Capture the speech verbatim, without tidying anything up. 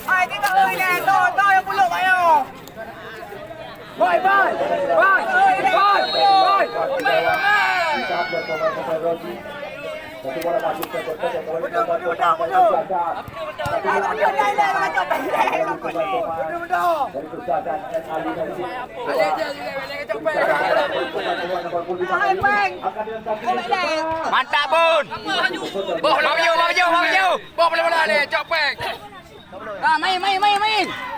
Hai, kita oi nè, to, to nyang puluk kat nyoe. Bai, bai, bai, bai, bai. Mantap, Bun. Boh, boh, boh, boh, boh. Boh, boh, boh, boh, cok pek. Ha, main, main, main, main.